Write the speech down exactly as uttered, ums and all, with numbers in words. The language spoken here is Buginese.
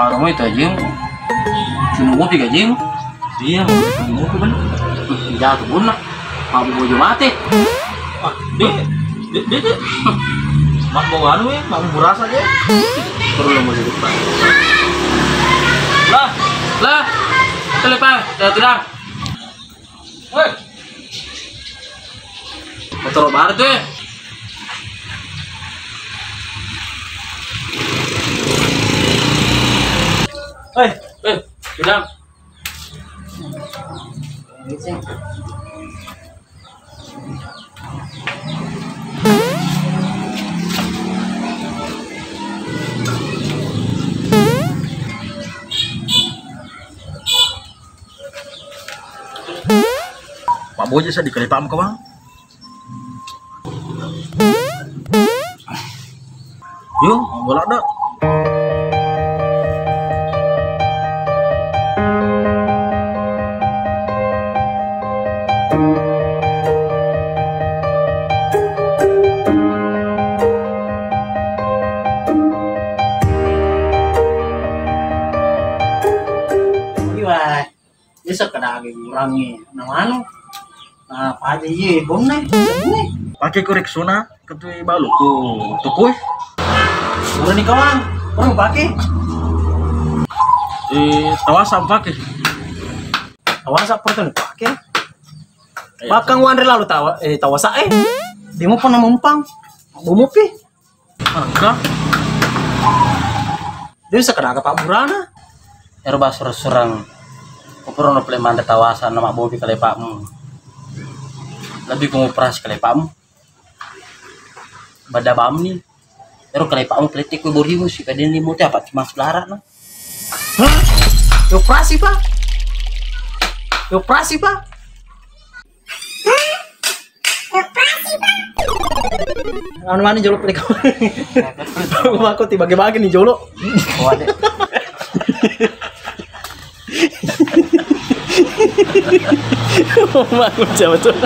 Aromoi tajeng. Cuma ngopi gajeng. Iya, mau ngopi kan. Jatuh bunna. Mau bojo mate. Ah, dek, dek, dek, dek. Mak mau anu ya, mak mau burasa aja. Perlu mau hidup, Pak. Lah, lah. Telepon, tidak, tidak. Woi. Motor baru tuh. Hei, eh, bilang. Pak Boja sa di kali paham kawang. Yo, bola dah. Iya. Biasa kadage urangi na manu. Na paja iye bonna sebbue. Pake korek sona ketui balu ku tukui. Urani kawang, urang pake. Eh, tawasa pake. Tawasa pernah pake. Iya. Bakang wanre lalu tawa, eh, tawasa, eh. Dia mau pernah mumpang. Bomopi. Engka. Dia bisa kena ke Pak Burana. Ero basurang-surang. Kupurano pale manre tawasa na mabbobi kalepakmu. Lebih ku operasi kalepakmu. Bada bamni. Ero kalepakmu pale tekko borimu si kadeni mote apa timas lara na. Hah? Operasi, Pak. Operasi, Pak. Anu mana jolo pale kau? Aku tiba-tiba nih jolo. Waduh. Mau aku jawab tuh.